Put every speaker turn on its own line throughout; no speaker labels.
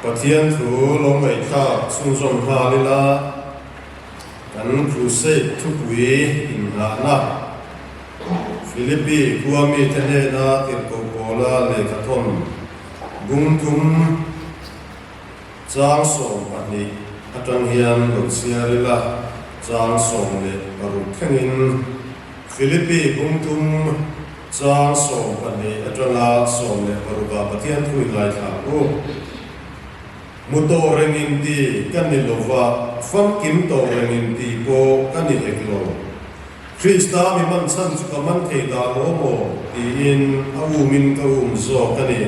Pathian thu lo ngaihthlak chhunzawm nghal ila, kan Crusade thupui inngahna Philippi khua mite hnena tirhkoh pawla lehkhathawn bung thum chang 12 atang hian lo chhiar ila, chang 16 thlengin Philippi bung thum Chang 12 atanga 16 ah Pathian thu i ngaithla ang u. Mu tawh reng in ti ka ni lo va, famkim tawh reng in ti pawh ka ni hek lo. Krista mi man chhan chu ka man thei dah lo maw? tiin a umin ka um zawk a ni.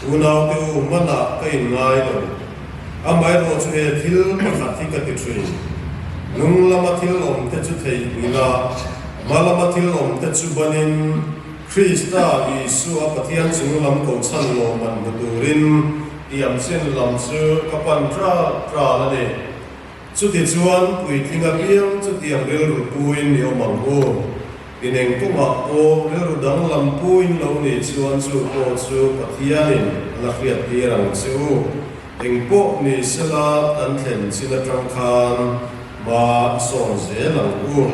Unaute u, manah ka inngai lo. Amaherawh chu he thil pakhat hi ka ti thin. Nung lama thil awmte chu theihnghilh a, hma lama thil awmte chu banin Krista Isua Pathian chung lam kohchhan lawmman hmu turin tiamchin lam chu ka pan tral tral a ni. Chutichuan, puitling apiang chutiang rilru puin i awm ang u. Ineng kawngah pawh rilru danglam puin lo nih chuan chu pawh chu Pathianin a la hriattir ang che u. Eng pawh ni sela kan thlen chin atang khan hma i sawn zel ang u.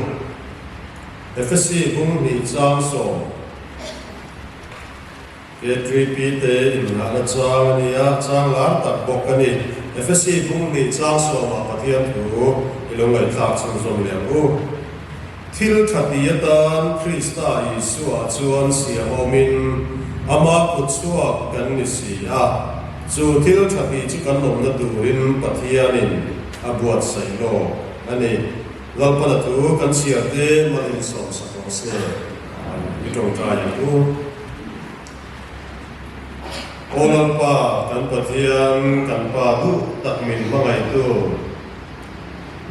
Efesi bung hnih chang sawm. K3P te inngahna chang a ni a, chang lar tak bawk a ni. Efesi bung hnih chang sawmah Pathian thu i lo ngaihthlak chhunzawm leh ang u. Thil tha ti atan Krista Isua chuan siam awmin ama kut chhuak kan ni si a, chu thil tha ti chu kan awmna turin Pathianin a buatsaih lawk a ni. Lalpana thu kan chhiar te mal insawmsak rawh se. I tawngtai ang u. Aw Lalpa, kan Pathian, kan Pa duh tak min hmangaihtu,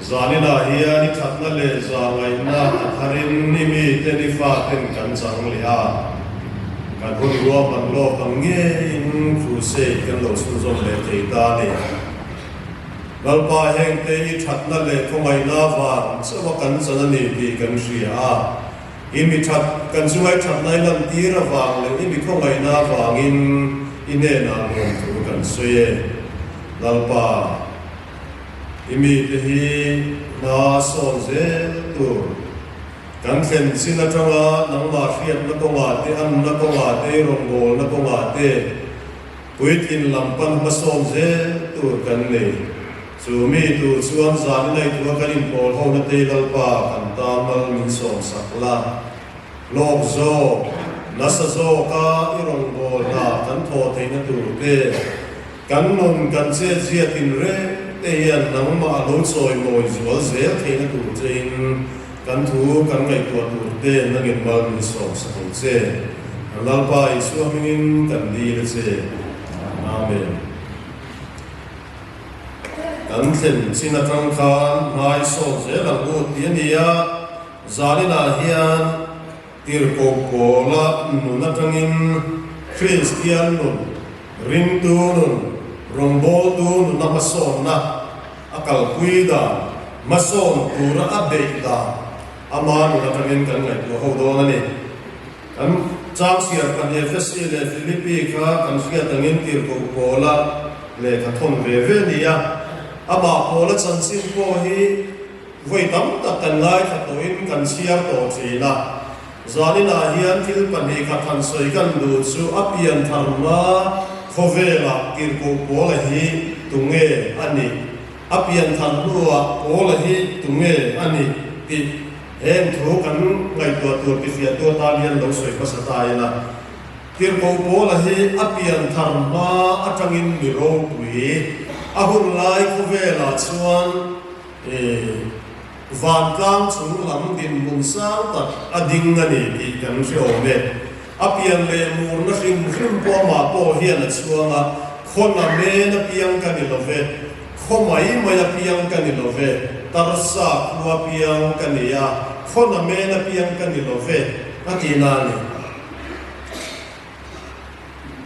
zaninah hian i thatna leh zahngaihna a tharin i mite ni faten kan chang leh a, kan hun ruahman lawk ang ngeiin crusade kan lo chhunzawm leh thei ta a ni. Lalpa, hengte i thatna leh khawngaihna vang chauha kan chan a ni tih kan hria a. I mi that, kan chungai thatna i lantir avang leh i mi khawngaihna avangin i hnenah lawmthu kan sawi e. Lalpa, i mite hi hna sawn zel tur. Kan thlen chin atanga nangmah hriatna kawngah te, anna kawngah te, i rawngbawlna kawngah te, Puitlin lam pan hmasawn zel tur kan nei. Chu mi tur chuan zan inaitua kan inpawl ho na tei Lalpa kan tan mal min sawm sak la. Lawk zawk, nasa zawka i rawngbâwl hna kan thawh theihna tur te, kan nun kan chetzia tinreng te hian nangmah a lo chawimawi zual zel theihna tur chein Kan thu kan ngaihtuah tur te nangin mal min sawm sak ang che. Kan Lalpa Isua hmingin kan dil a che. Amen. Kan thlen chin atang khan hmai sawm zel ang u ti a ni a, zaninah hian tirhkoh pawla nun atangin Kristian nun, ringtu nun, rawngbawltu nuna hmasawnna, A kalpui dan, hmasawn tura a beih dan ama nun atangin kan ngaihtuah ho dawn a ni. Kan changsiar kan Efesi leh Philippi kha kan hriat angin tirhkoh Paula lehkha thawn ve ve a ni a. Amah Paula chanchin pawh hi vawi tam tak kan ngaithla tawhin kan chhiar tawh thin a. Zaninah hian thil pahnih khat han sawi kan duh chu a pian tharna khawvelah tirhkoh Paula hi tunge a nih? A pian thar hnuah Paula hi tunge a nih? tih heng thu kan ngaihtuah tur tifiahtu atan hian lo sawi hmasa ta ila. Tirhkoh Paula hi a pian thar hma atangin mi ropui a hun lai khawvelah chuan Vantlang chung lam dinhmun sang tak a ding a ni tih kan hre awm e. A pian leh murna hrim hrim pawh amah pawh hian a chhuang a, Khaw na men a piang ka ni lo ve, khaw mai mai a piang ka ni lo ve, Tarsa khua piang ka ni a, khaw na men a piang ka ni lo ve, a ti na a ni.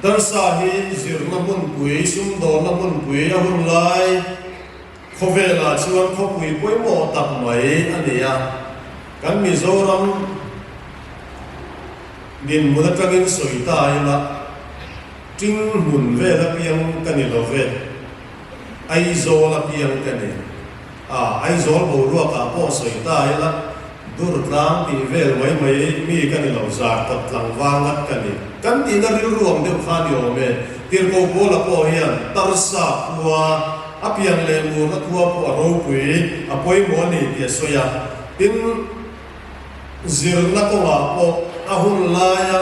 Tarsa hi zirna hmunpui, sumdawnna hmunpui a hun lai. Khawvelah chuan khawpui pawimawh tak mai a ni a, kan Mizoram dinhmun atangin sawi ta ila, ting hmun vel apiang ka ni lo ve. Aizawl a piang ka ni. A, Aizawl boruakah pawh sawi ta ila, Durtlang tih vel mai mai mi ka ni lo, Zarkawt tlangval ngat ka ni. Kan tihna rilru ang deuh kha ni awm e. Tirhkoh Pawla pawh hian Tarsa khua a pian leh murna khua pawh a ropui, a pawimawh a ni tih a sawi a. Tin, zirna kawngah pawh a hun laia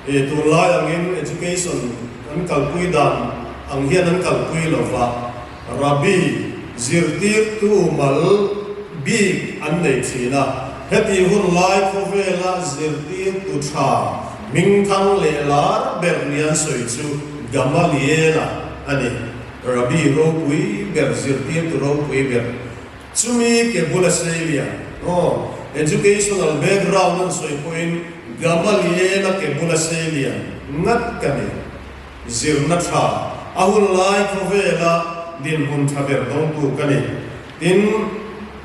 E tunlai angin education an kalpui dan ang hian an kalpui lo va, Rabbi, zirtirtu mal bik an nei thin a. Heti hun lai khawvela zirtirtu tha hmingthang leh lar ber ni an sawi chu Gamaliela a ni. Rabbi ropui ber, zirtirtu ropui ber. Chumi ke bula Seilia, aw, educational background an sawi pawhin Gamaliel-a ke bula Seilia ngat ka ni. Zirna tha, a hun lai khawvela dinhmun tha ber dawngtu ka ni. Tin,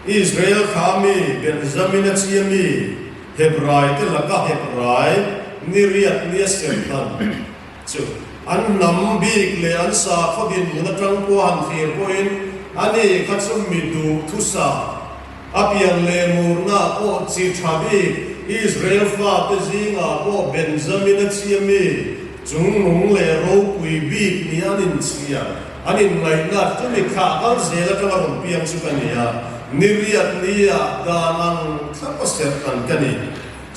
Israel kha mi Benjamin-a chia mi, Hebrai te laka Hebrai ni riat nia serhtan Chu an hnam bik leh an sakhaw dinhmun atang pawh han thlir pawhin ani kha chu mi duh thusa, a pian leh murna pawh chi tha bik Israel fate zingah pawh Benjamin a chhia mi chungnung leh ropui bik ni an inchhia, an inngaihna chumi thlah kal zel atanga rawn piang chu ka ni a, ni riat nia dan ang thlapa serh tan ka ni.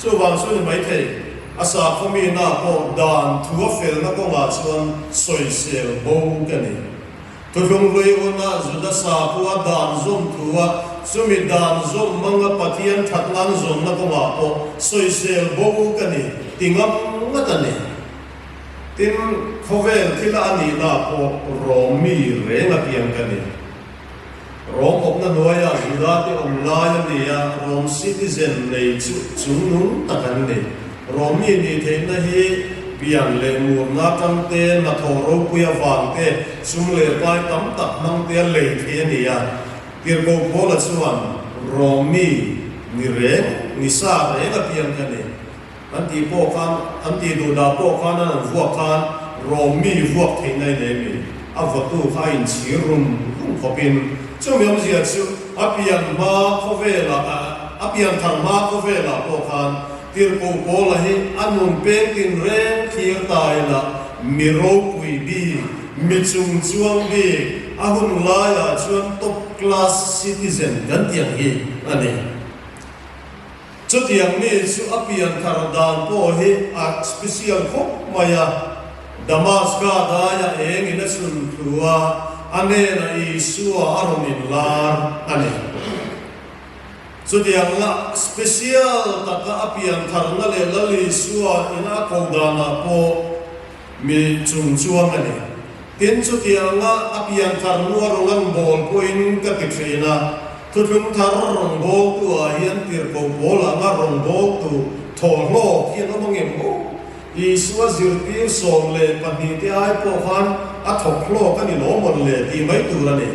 Chuvang chu ni maithei, a sakhaw mina pawh dan thu a felna kawngah chuan sawisel bo ka ni. Thuthlung hlui huna Juda sakhua dan zawm thu a, chumi dan zawm hmanga Pathian that nan zawnna kawngah pawh sawisel bo ka ni ti ngam ngat a ni. Tin, khawvel thila a nihna pawh Rom mi reng a piang ka ni. Rom awmna hnuaiah Juda te awm lai a ni a, Rom citizen nei chu chungnung tak an ni. Rom mi nih theihna hi pian leh murna atang te, hnathawh ropui avang te, sum leh pai tam tak hmang te a lei thei a ni a. Tirhkoh Paula chuan, Rom mi ni reng, ni sa reng a piang ka ni. An tih pawh khan, an tih duh dah pawh khan an an vuak khan Rom mi vuak theihna i nei mi? A vawtu kha a inchhir rum rum khawpin chumi awmzia chu a pian hma khawvelah, a pian thar hma khawvelah pawh khan Tirhkoh Paula hi a nun peng tin reng thlir ta ila mi ropui bik, mi chung chuang bik, a hun laiah chuan top class citizen kan tih ang hi a ni. Chutiang mi chu a pian thar dan pawh hi a special khawp mai a, Damaska daia eng in a chhun thu a, a hnenah Isua a rawn inlar a ni. Chutiang la special taka a pian tharna leh Lal Isua in a ko danah pawh mi chung chuang a ni. Tin, chutianga a pianthar hnu a rawn an bawl pawhin ka ti thin a, thuthlung thar rawngbawltu ah hian tirhkoh pawl anga rawngbawltu thawhlawk hi an awm angem aw? Isua zirtir 12 te ai pawh khan a thawk hlawk a ni lo mawn le tih mai tur a ni.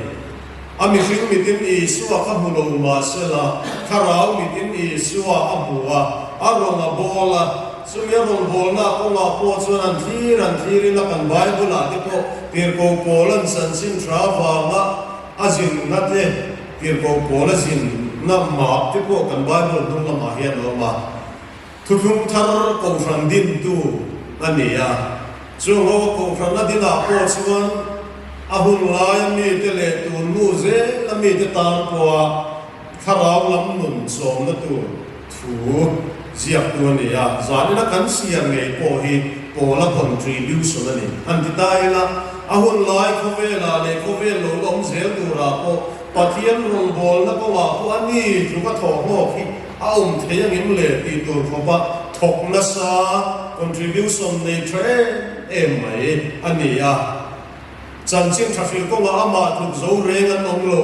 A mihring mitin Isua kha hmu lo mahsela, thlarau mitin Isua a hmu a, a rawn a bawl a. Chumi a rawn bawlna kawngah pawh chuan an thlir an thlirin a kan Bible-ah te pawh tirhkoh pawl an chanchin hra vanga a zinna te, tirhkoh pawl a zinna map te pawh kan Bible hnung lamah hian a awm a. Thuthlung thar kohhran dintu a ni a, chung ho kohhran a dinah pawh chuan a hun laia mite leh tun hnu zela mite tan pawha thlarau lam nun chawmna tur thu ziaktu a ni a. Zanina kan siam ngei pawh hi Paula contribution a ni. Han ti ta ila, a hun lai khawvelah leh khawvel lo la awm zel turah pawh Pathian rawngbawlna kawngah pawh a ni tluka thawhhlawk hi A awm thei angem le tih tur khawpa thawk nasa contribution nei tha em em mai a ni a. Chanchin tha hrilh kawngah amah tluk zo reng an awm lo,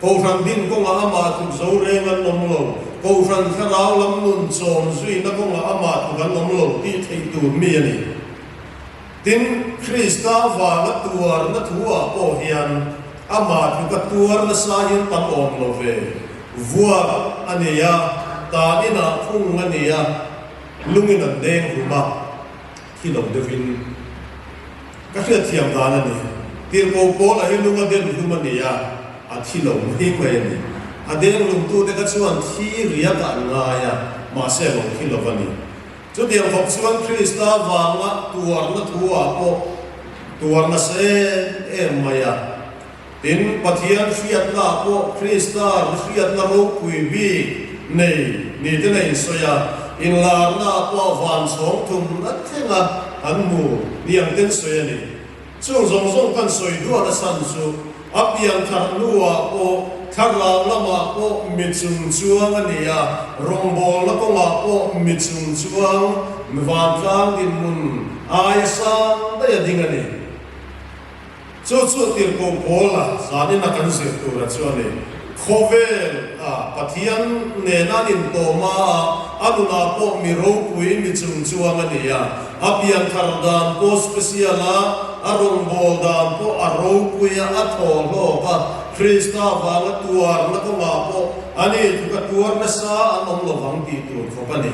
Kohhran din kawngah amah tluk zo reng an awm lo, Kohhran thlarau lam nun chawm zuina kawngah amah tluk an awm lo tih theih tur mi a ni. Tin, Krista vanga tuarna thu-ah pawh hian amah tluka tuar nasa hian tam awm lo ve. Vuak a ni a, tan inah khung a ni a, lungin an deng hlum a, thi lo deuhin ka hriatthiam dan a ni. Tirhkoh Paula hi lung a den hlum a ni a, a thi lo mai mai a ni. A deng hlumtute kha chuan thi riakah an ngai a, mahse a lo thi lo a ni. Chutiang khawp chuan Krista vanga tuarna thu-ah pawh tuar nasa em em mai a. Tin, Pathian hriatnaah pawh Krista hriatna ropui bik nei ni ten a insawi a, inlarnaah pawh van chhawng thumna thlenga an hmu ni ang ten sawi a ni. Chung zawng zawng kan sawi duah nasan chu a pian thar hnuah pawh thlarau lamah pawh mi chung chuang a ni a, rawngbawlna kawngah pawh mi chung chuang vantlang dinhmun aia sang daih a ding a ni. Chu chu Tirhkoh Paula zanin a kan zir tura chu a ni. Khawvel a Pathian nena an intawm a, a nunah pawh mi ropui mi chung chuang a ni a. A pianthar dan pawh special a, a rawngbâwl dan pawh a ropui a, a thaw hlawk a. Krista vanga tuarna kawngah pawh a ni tluk a tuar nasa an awm lovang tih tur khawp a ni.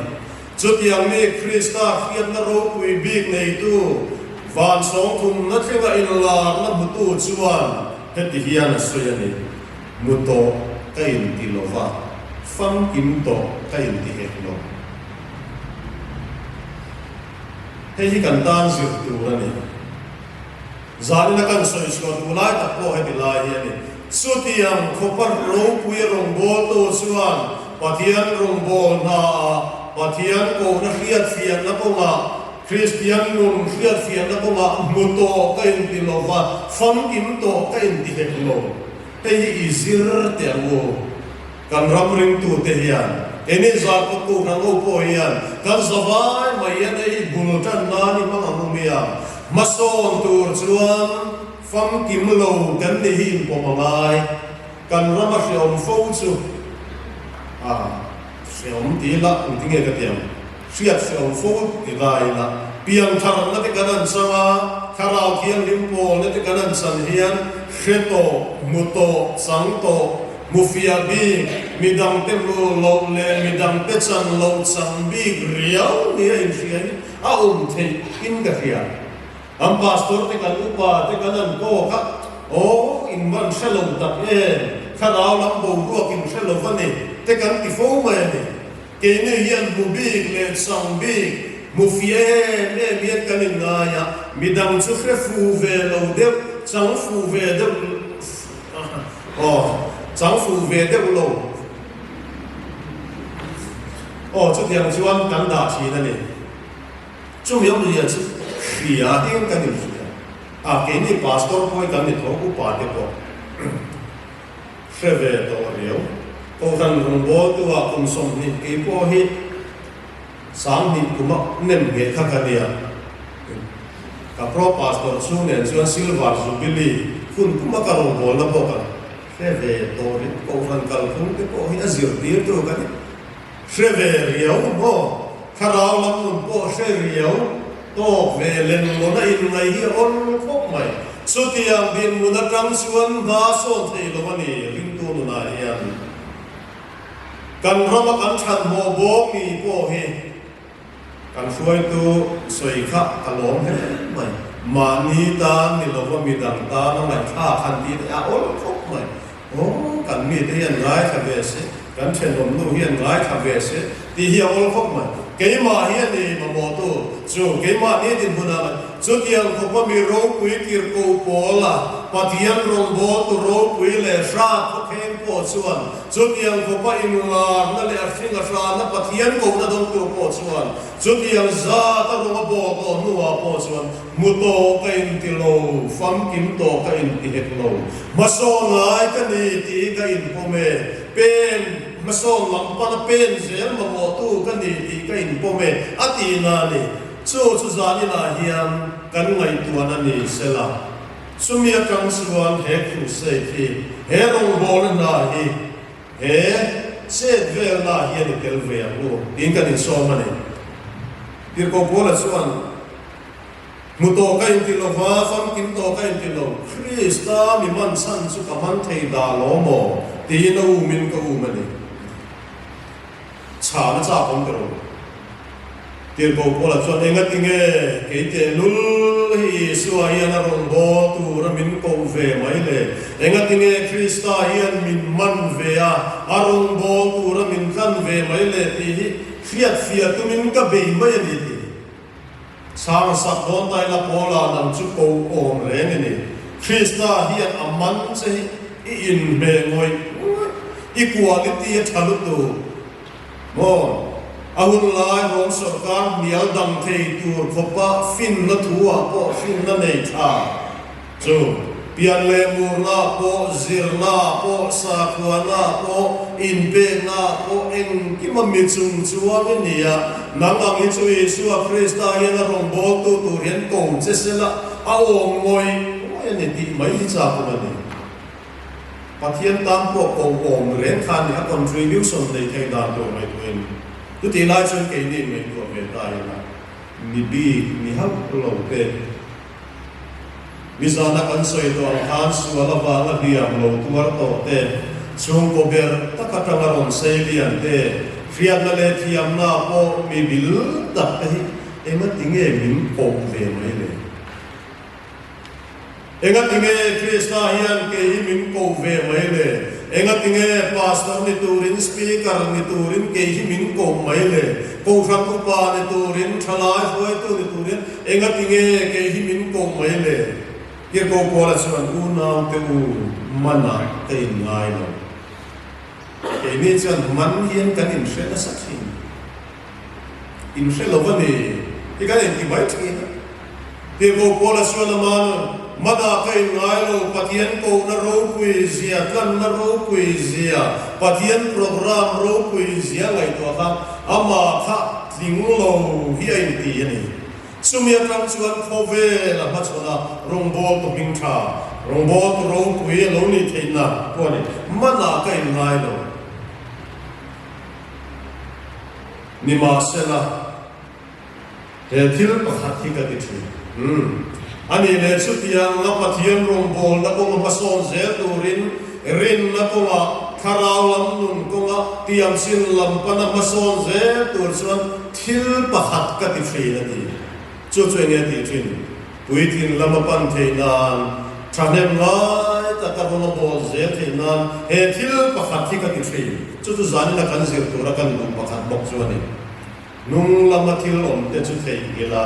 Chutiang mi Krista hriatna ropui bik neitu van sawngthumna thlenga inlarna hmutu chuan heti hian a sawi a ni, Mu tawh ka inti lo va, famkim tawh ka inti hek lo. Hei hi kan tan zir tur a ni. Zanina kan sawi chhuah duh lai tak pawh heti lai hi a ni. Chutiang khawpa ropui rawngbawltu chuan Pathian rawngbâwl hnaah, Pathian kohna hriatfiahna kawngah, Kristian nun hriatfiahna kawngah hmu tawh ka inti lo va, famkim tawh ka inti hek lo. Hei hi i zir teh ang u. Kan ram ringtute hian, keini zarkawttu kan ho pawh hian kan zavai mai hian hei bul tan nan i hmang ang u nia. Hmasawn tur chuan famkim lo kan ni hi inpawm a ngai. Kan rama hreawm fo chu a hreawm ti ila engtinge ka ti ang? Hriat hreawm fo ti lai ila piangtharna te kan an chang a, thlarau thianghlim pawlna te kan an chan hian hre tawh, hmu tawh, chang tawh, hmu fiah bik, midangte hmu loh leh midangte chan loh chang bik riau nia inhria hi a awm theih in ka hria. Kan pastor te kan upa te kan an kawk a, aw in van hre lo tak em, thlarau lam boruak in hre lo va ni te kan ti fo mai a ni. Keini hian hmu bik leh chang bik, hmu fiah em em hian kan inngai a, midang chu hre fu ve lo deuh, chang fu ve deuh, aw, chang fu ve deuh lo, aw chutiang chuan kan dah thin a ni. Chumi awmzia chu hria hian kan inhria a, keini pastor pawh hi kan ni tho, upa te pawh hre ve tawh riau. Kohhran rawngbawltu ah kum 20 kei pawh hi 2000 kuma nem ngheh kha ka nia. Ka pro pastor chhung nen chuan Silver Jubilee hun kuma ka rawngbawlna pawh kan hre ve tawh riau. Kohhran kalphung te pawh hi a zirtirtu ka ni. Hre ve riau maw? Thlarau lam nun pawh hre riau tawk ve lem lawna inngaih hi a awl khawp mai. Chutiang dinhmun atang chuan hma sawn thei lo a ni ringtu nunah hian. Kan rama kan thathmawh bawk mi pawh hi Kan hruaitu sawi kha ka lawm hle mai. Mahni tan ni lova midang tan a ngaihthlak han tih te a awl khawp mai. Aw, kan mite hian ngaithla ve se, kan thenawmnu hian ngaithla ve se tih hi a awl khawp mai. Keimah hi a ni mamawhtu chu keimahni dinhmunah mai. Chutiang khawpa mi ropui tirhkoh pawla Pathian rawngbawltu ropui leh hrat khawkheng pawh chuan Chutiang khawpa inlarna leh a hring a hrana Pathian kohna dawngtu pawh chuan chutiang zat a rawng a bawl tawh hnuah pawh chuan hmu tawh ka inti lo, famkim tawh ka inti hek lo. Hmasawn ngai ka ni tih ka inpawm e, pen hmasawn lam pana pen zel mamawhtu ka ni tih ka inpawm e, a tihna a ni. Chu chu zaninah hian kan ngaihtuahna ni sela. Chumi atang chuan he crusade hi, he rawngbawlna hna hi, he chet velna hian i tel ve ang u tiin kan insawm a ni. Tirhkoh Paula chuan, Hmu tawh ka inti lo va, famkim tawh ka inti lo, Krista mi man chhan chu ka man thei dah lo maw? tiin a umin ka um a ni. Chhana chak awm ta rawh. Tirhkoh Paula chuan, Engati nge kei tehlul hi Isua hian a rawn bawl tura min koh ve mai le? Engati nge Krista hian min man ve a, a rawn bawl tura min tlan ve mai le tih hi hriatfiah tumin ka bei mai a ni tih hi. Chhang sak dawn ta ila Paula nang chu ko awm reng i ni. Krista hian a man che hi i inhmeh ngawih ngawih, i quality a tha lutuk. Maw? A hun lai Rom sawrkar hnial dang thei tur khawpa finna thu ah pawh finna nei tha chu pian leh murna ah pawh, zirna ah pawh, sakhuana ah pawh, inpekna ah pawh engkima mi chung chuang i ni a, nang ang hi chu Isua Krista hian a rawngbawltu tur hian ko che sela a awm ngawih ngawih a ni tih mai hi chak awm a ni. Pathian tan pawh ko awm reng kha a ni, a contribution nei thei dan tur ngaihtuahin. Chutih lai chuan keini ngaihtuah ve ta ila, mi bik, mi hauh lo te, mizana kan sawi tawh ang khan sual avanga hliam lo tuar tawh te, chhungkaw ber tak atanga rawn sei lian te, hriatna leh thiamna pawh mi bil tak te hi engati nge min koh ve mai le? Engatinge Krista hian kei hi min ko ve mai le? Engatinge Pastor ni turin, Speaker ni turin kei hi min ko mai le? Kohhran upa ni turin, thalai hruaitu ni turin engatinge kei hi min ko mai le? Tirhkoh Paula chuan, Unaute u, manah ka inngai lo. Keini chuan man hian kan inhre nasa thin. Inhre lo a ni hi kan inti mai thin a. Tirhkoh Paula chuan aman, Mana ka inngai lo, Pathian kohna ropui zia, tlanna ropui zia, Pathian program ropui zia ngaihtuah kha amah kha tling lo hi a inti a ni. Chumi atang chuan khawvel a hmachhawn a, rawngbawltu hming tha, rawngbawltu ropui a lo nih theihna pawh a ni. Mana ka inngai lo. Nimahsela, he thil pakhat hi ka ti thin. Umm. A nih leh chutiang a Pathian rawngbawlna kawnga hmasawn zel turin rinna kawngah, thlarau lam nun kawnga tiamchin lam pana hmasawn zel tur chuan thil pakhat ka ti thin a ti. Chu chu enge a tih thin? Puitlin lam a pan theih nan, thahnem ngai taka rawn a bawl zel theih nan he thil pakhat hi ka ti thin. Chu chu zanina kan zir tura kan duh pakhat bawk chu a ni. Hnung lama thil awm te chu theihnghilh a,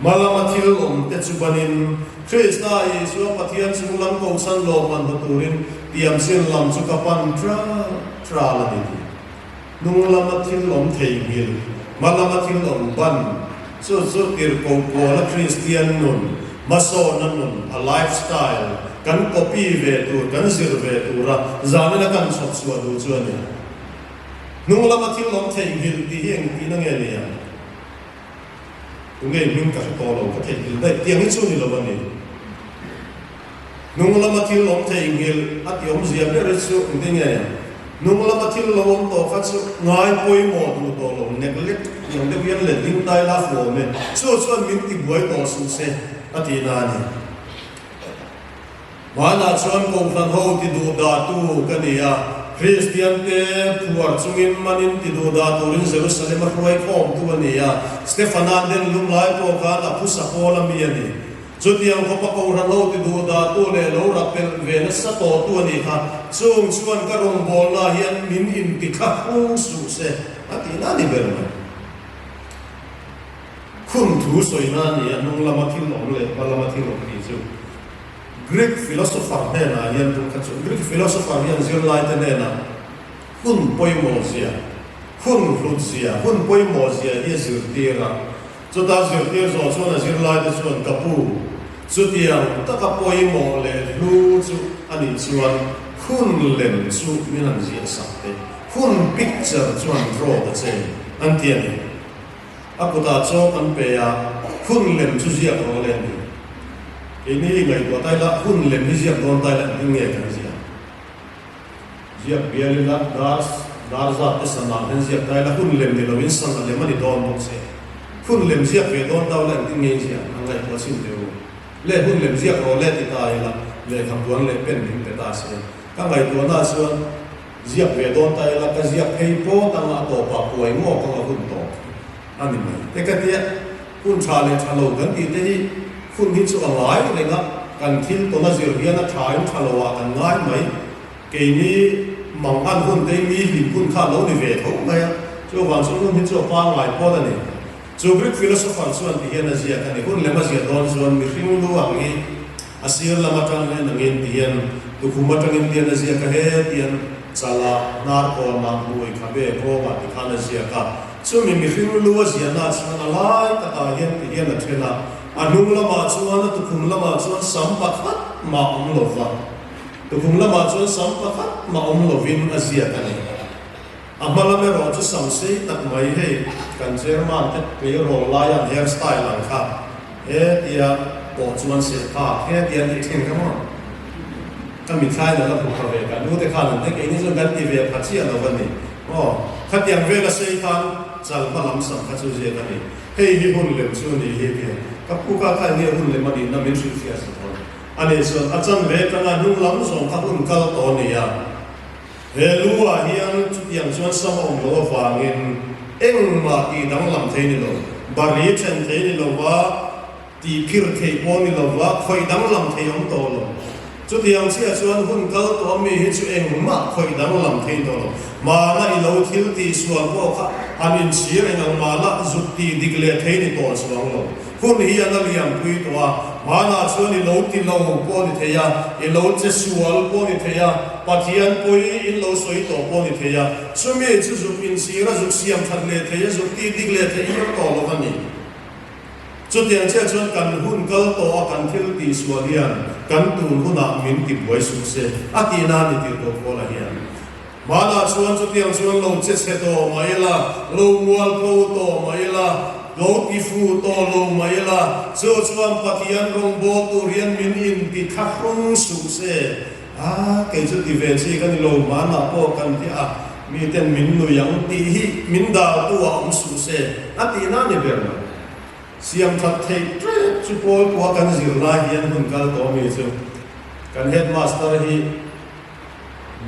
hma lama thil awm te chu banin Krista Isua Pathian chung lam kohsan lawmman hmu turin tiamchin lam chu ka pan tral tral a ni tih. Hnung lama thil awm theihnghilh, hma lama thil awm ban, chu chu tirhkoh Paula Kristian nun, hmasawna nun, a life style, kan copy ve tur, kan zir ve tura zanina kan chhawp chhuah duh chu a ni. Hnung lama thil awm theihnghilh tih hi engtihna nge ni ang? Tunge hming ka hre tawh lo, ka theihnghilh daih tiang hi chu ni lo a ni. Hnung lama thil awm theihnghilh a ti awmzia ber hi chu engtin nge ni? Hnung lama thil lo awm tawh kha chu ngai pawimawh duh tawh lo, neglect tiang deuh hian let ding tai la fuh awm e. Chu chuan min ti buai tawh suh se a tihna a ni. Hmanah chuan Kohhran ho ti duh dah tu ka ni a, Kristian te phuar chungin manin ti duh dah turin Jerusalem a hruai khawm tu a ni a, Stefana den lum lai pawh khan a phusa pawl a mi a ni. Chutiang khawpa Kohhran ho ti duh dah tu leh lo rap pelh ve nasa tawh tu a ni kha, chung chuan ka rawngbawlna hian min inti thla hrung suh se a tihna a ni ber mai. Khun thu sawina a ni a, hnung lama thil awm leh hma lama thil awm tih chu Greek philosopher hnenah hian tum kha chu Greek philosopher hian zirlaite hnenah hun pawimawh zia, hun hlut zia, hun pawimawh zia hi a zirtir a. Chuta zirtir zawh chuan a zirlaite chuan ka pu, chutiang taka pawimawh leh hlu chu a nih chuan hun lem chu min han ziah sak teh, hun picture chuan draw ta che an ti a ni. A kutah chaw kan pe a, hun lem chu ziak rawh le a ni. Keini hi ngaihtuah ta ila, hun lem hi ziak dawn ta ila engtin nge kan ziah? Ziak bial ila, dar dar zat te sana hian ziak ta ila, hun lem ni loin sana lem a ni dawn bawk se. Hun lem ziak ve dawn ta ula engtin nge in ziah? An ngaihtuah chhin teh u. Le hun lem ziak rawh le ti ta ila, lehkha puan leh pen min pe ta se. Ka ngaihtuahna chuan. Ziak ve dawn ta ila ka ziak phei pawt anga a tawpah kuai ngawk anga hun tawp. a ni mai. Te ka tia, hun tha leh tha lo kan tih te hi hun hi chu a ngai reng a, kan thil tawn a zir hian a tha in tha lo ah kan ngai mai. Keini mang an hun te hi mi hlim hun kha a lo ni ve tho mai a, chuvang chuan hun hi chu a pangngai phawt a ni. Chu Greek philosopher chuan ti hian a ziak a ni, hun lem a ziah dawn chuan mihring lu ang hi a sir lam atang hian angin ti hian tukhum atangin tian a ziak a, he tian chalah, hnar kawnah, hmui, khabe, nghawngah ti khan a ziak a. Chumi mihring lu a ziahna chuan a lai takah hian ti hian a then a, a hnung lamah chuan a tukhum lamah chuan sam pakhat mah awm lo va, tukhum lamah chuan sam pakhat mah awm lovin a ziak a ni. A hma lam erawh chu sam sei tak mai hei kan chairman te tleirawl laia an hair style ang kha he tia pawh chuan seh phak he tia tih thin kha maw ka mithlain a la hmu pha ve ka nu te khan an te keini chuan kan ti ve pha chiah lo a ni maw khatiang vela sei khan chal hma lam sam kha chu ziak a ni hei hi hun lem chu a ni hi tia ka pu kha kha enge hun lem a nihna min hrilhfiah sa dawn a nih chuan a chanve atanga hnung lam zawng kha hun kal tawh a ni a. He lu ah hian chutiang chuan sam a awm loh avangin engmah tih danglam thei ni lo, bari then thei ni lova, tih phir theih pawh ni lova, khawih danglam thei awm tawh lo. Chutiang chiah chuan hun kal tawh ami hi chu engmah khawih danglam thei tawh lo. Mahna i lo thil tih sual pawh kha han inchhir eng ang mahla zuk tih dik leh thei ni tawh chuang lo. Hun hi a la liampui tawh a, hmanah chuan i lo ti lo pawh a ni thei a, i lo che sual pawh a ni thei a, Pathian pawi in lo sawi tawh pawh a ni thei a, chumi chu zuk inchhir a, zuk siam that leh thei a, zuk tih dik leh theih hi awm tawh lo a ni. Chutiang chiah chuan kan hun kal tawh a kan thil tih sual hian kan tun hunah min ti buai suh se a tihna a ni tih tawh Paula hian. Hmanah chuan chutiang chuan lo che chhe tawh mai la, lo mualpho tawh mai la, lo ti fu tawh lo mai la, chu chuan Pathian rawngbâwl tur hian min inti thlahrung suh se. A, kei chu ti ve chi ka ni lo, hmanah pawh kan ti a, miten min nui ang tih hi min dâltu ah awm suh se, a tihna ni ber mai. Siam that theih ṭep chu pawl pawha kan zir lai hian hun kal tawh mi chu kan headmaster hi,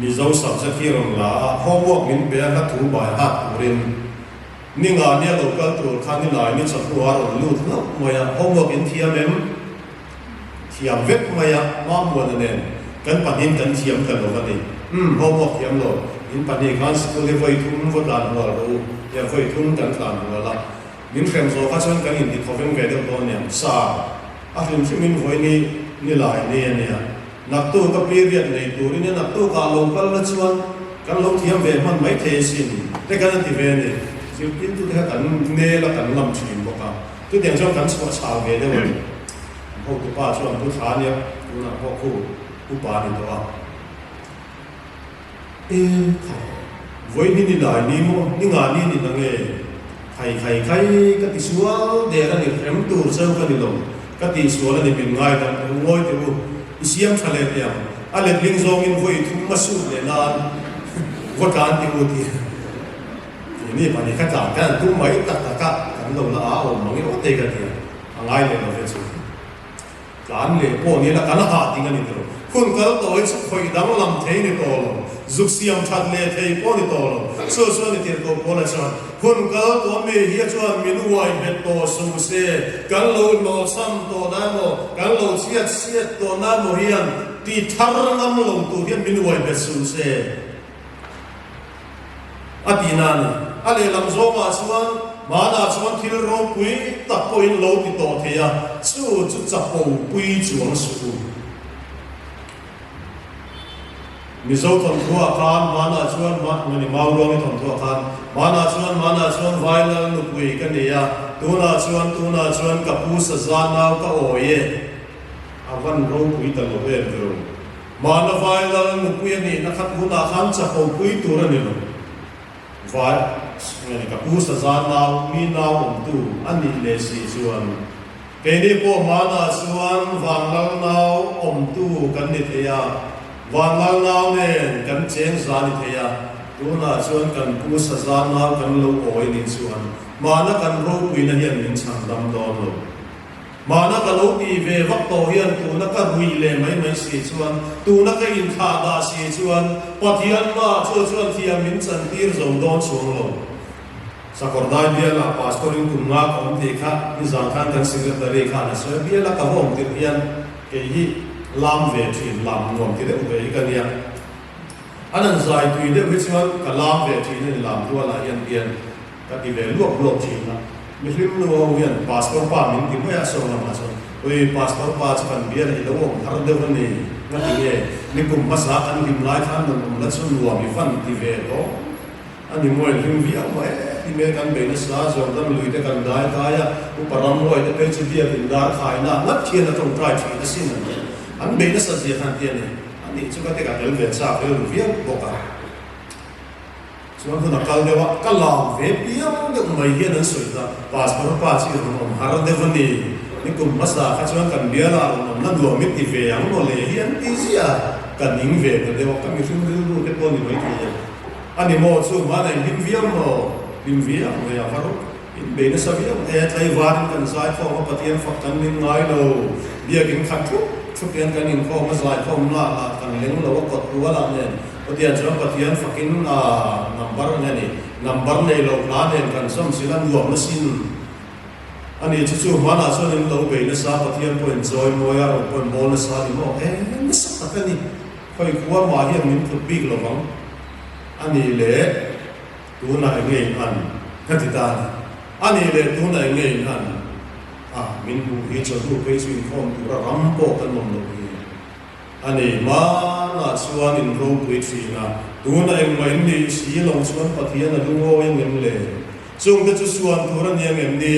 Mizo subject hi rawn la a, homework min pe a, hla thu bai hat turin ni nga nia lo kal tur kha ni lai ni chawhnu a rawn lut hlauh mai a, homework in thiam em? Thiam vek mai a, Mamuana nen kan pahnihin kan thiam ta lo a ni. Umm, homework thiam lo, in pahnih khan school hi vawi thum va tlan hual rawh u, tia vawi thum kan tlan hual a, min hrem zawh kha chuan kan inti thawveng ve deuh dawn nia, Sir, a hlim hrimin vawi ni ni lai ni a nia. Naktuk a period nei turin i naktukah lo kal la chuan kan lo thiam ve hman mai thei asin te kan an ti ve a ni. Zirtirtute kha kan nel a kan lam thin bawk a, chutiang chuan kan chhuah chhal ve deuh a ni. An hotupa chuan pu thla ania tunah pawh khu upa a ni tawh a. E khai, vawi ni ni lai ni maw, ni nga ni ni na nge? Khai khai khai, ka ti sual der a ni, hrem tur cheu ka ni lo, ka tih sual a ni min ngai dang teh u, ngawi teh u, i siam tha leh teh ang, a letling zawngin vawi thum a sut leh nan va tlan teh u tih tih ni pahnih kha tlan khan an tum mai tak tak a, kan lo la a awm mang e aw te ka ti a, a ngai leh lo ve chu. Tlan leh pawh ni la kan hah ding a ni tawh. Hun kal tawh hi chu khawih danglam thei ni tawh lo, zuk siam that leh thei pawh ni tawh lo. Chu chuan ni tirh koh pawl a chuan, hun kal tawh mi hi a chuan min uai bet tawh suh se, kan lo hlawhchham tawh na emaw, kan lo chhiat chhiat tawh na emaw hian ti thar ngam lo tur hian min uai bet suh se. A ti na a ni. A lehlam zawngah chuan hmanah chuan thil ropui tak pawhin lo ti tawh thei a, chu chu chapo pui chuang suh u. Mizo thawnthuah khan hmanah chuan hmani Mauruangi thawnthuah khan hmanah chuan hmanah chuan Vailal nupui ka ni a, tunah chuan tunah chuan ka pu saza nau ka awi e. A van ropui ta lo em tiro. Mahna vai lal nupui a nihna kha tunah khan chapo pui tur a ni lo. Vai nge ni ka pu saza nau mi nau awmtu a nih leh si chuan keini pawh hmanah chuan van lal nau awmtu kan ni thei a, van lal nau nen kan cheng za ni thei a, tunah chuan kan pu saza nau kan lo awi nih chuan mahna kan ropuina hian min chhan dam dawn lo. Mahna ka lo tih ve vak tawh hian tuna ka ruih leh mai mai si chuan, tuna ka inthlah dah si chuan Pathian mah chu chuan thiam min chantir zo dawn chuang lo. Sakawrdai bialah Pastor in kum nga ka awm tih kha nizan khan kan Secretary khan a sawi a, biala ka va awm tirh hian kei hi lam ve thin, lam nuam ti deuh ve hi ka nia. An han zai tui deuh hi chuan ka lam ve thin a ni, lam rualah hian hian ka ti ve luap luap thin a. Mihlim nu ho hian Pastor pa min ti mai a, saw lamah chuan, Ui, Pastor pa chu kan biala i lo awm har deuh a ni, nga ti nge, nikum hmasa kan hlim lai khan rawn awm la chu nuam i van ti ve tawh. A ni mawi hlim viau mai e ti me kan bei nasa, Jordan lui te kan dai kai a, Upa Ramruai te phei chu biakin dar khaina ngat hian a tawngtai thin asin an ti. An bei nasa zia khan ti a ni. A nih chu ka ti ka tel ve chak rilru viau bawk a. Chuan hun a kal deuh a, ka lam ve piang deuh mai hian an sawi ta, Pastor pa chu i rawn awm har deuh a ni, ni kum hmasa kha chuan kan bialah rawn awm na nuam i ti ve ang maw le hi an ti ziah a, ka ning ve ta deuh a, ka mihring rilru te pawh ni maithei e. A ni maw chu hmanah in hlim viau maw? Hlim viau mai a va rawh. In bei nasa viau e, tlaivarin kan zaikhawm a Pathian fak kan ning ngai lo. Biakin khat thup thup hian kan inkhawm a zaikhawm lah lah kan leng lo a kawt rual ah nen Pathian chuan Pathian fakin a number nge ni number nei lo hla nen kan zawm zil a nuam na sin a ni chu chu hmanah chuan in lo bei nasa Pathian pawh in chawi mawi a rawn pawh in bawl nasa a ni maw? E nasa tak a ni. Khawi khua mah hian min tluk bik lo vang a nih leh tunah eng nge in an? Ka ti ta a ni. A nih leh tunah eng nge in an? A, min hmuh hi chawhnu phei chu inkhawm tura ram pawh kan awm loh hi a ni. Hmanah chuan in ropui thin a, tunah engmah in nih si lo chuan Pathian a lungawi ang em le? Chungte chu suan tur a ni ang em ni?